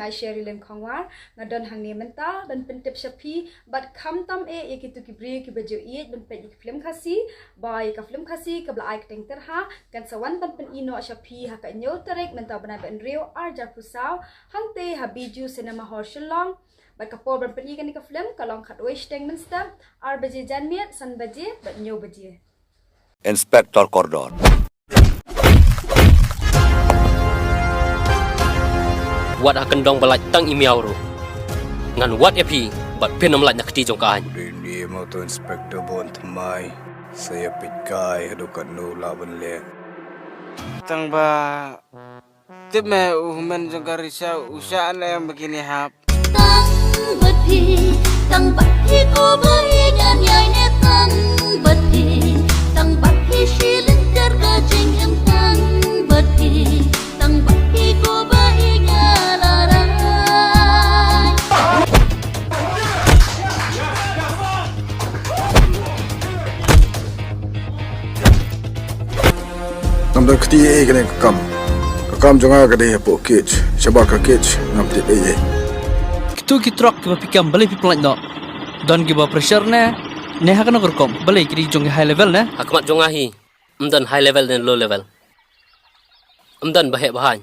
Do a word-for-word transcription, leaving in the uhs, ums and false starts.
Nga Sherry Lim Khongwar, nga don hangne mynta ban pyntip sha phi bad khamtam eh ïa kitu ki briew kiba ju ïeit ban peit ïa ki film Khasi, ba ïa ka film Khasi kaba la ai kyrteng Tyrha kan sa wan ban pyni noh sha phi ha ka hynñiew tarik mynta u bnai ba hynriew ar hajar arphew saw, hangtei ha Bijou Cinema Hall Shillong. Bad ka por ban pyni kane ka film ka long khatwei shiteng mynstep, ar baje janmiet, san baje bad hynñiew baje. Inspector Kordor. Wat ha kyndong ba lait tang i miaw ruh, ngan wad ïa phi bad phin ym lait na kti jong ka aiñ. Dei ne mo to Inspector Bun thymmai, sa ïa peit kai haduh katno lah ban leh. Tang ba tip me u hynmen jong ka Risha u shah ne em ba kine hap. Tang bad phi, tang bad phi ko ba ïa ngan ïai ne tang bad phi, tang bad phi shi lynter ka jingim tang bad phi, tang bad phi ko ba ïa ngan la rai. Ngam don kti ei kane ka kam. Ka kam jong nga ka dei hapoh cage. Shabar ka cage ngam tip ei ei. Kitu ki truck kiba phi kem balei phi pynlait noh? Don kiba pressure ne? Ne ha kano ka rukom balei ki dei jong ki high level ne? Ha khmat jong nga hi ym don high level ne low level. Ym don ba heh ba haiñ.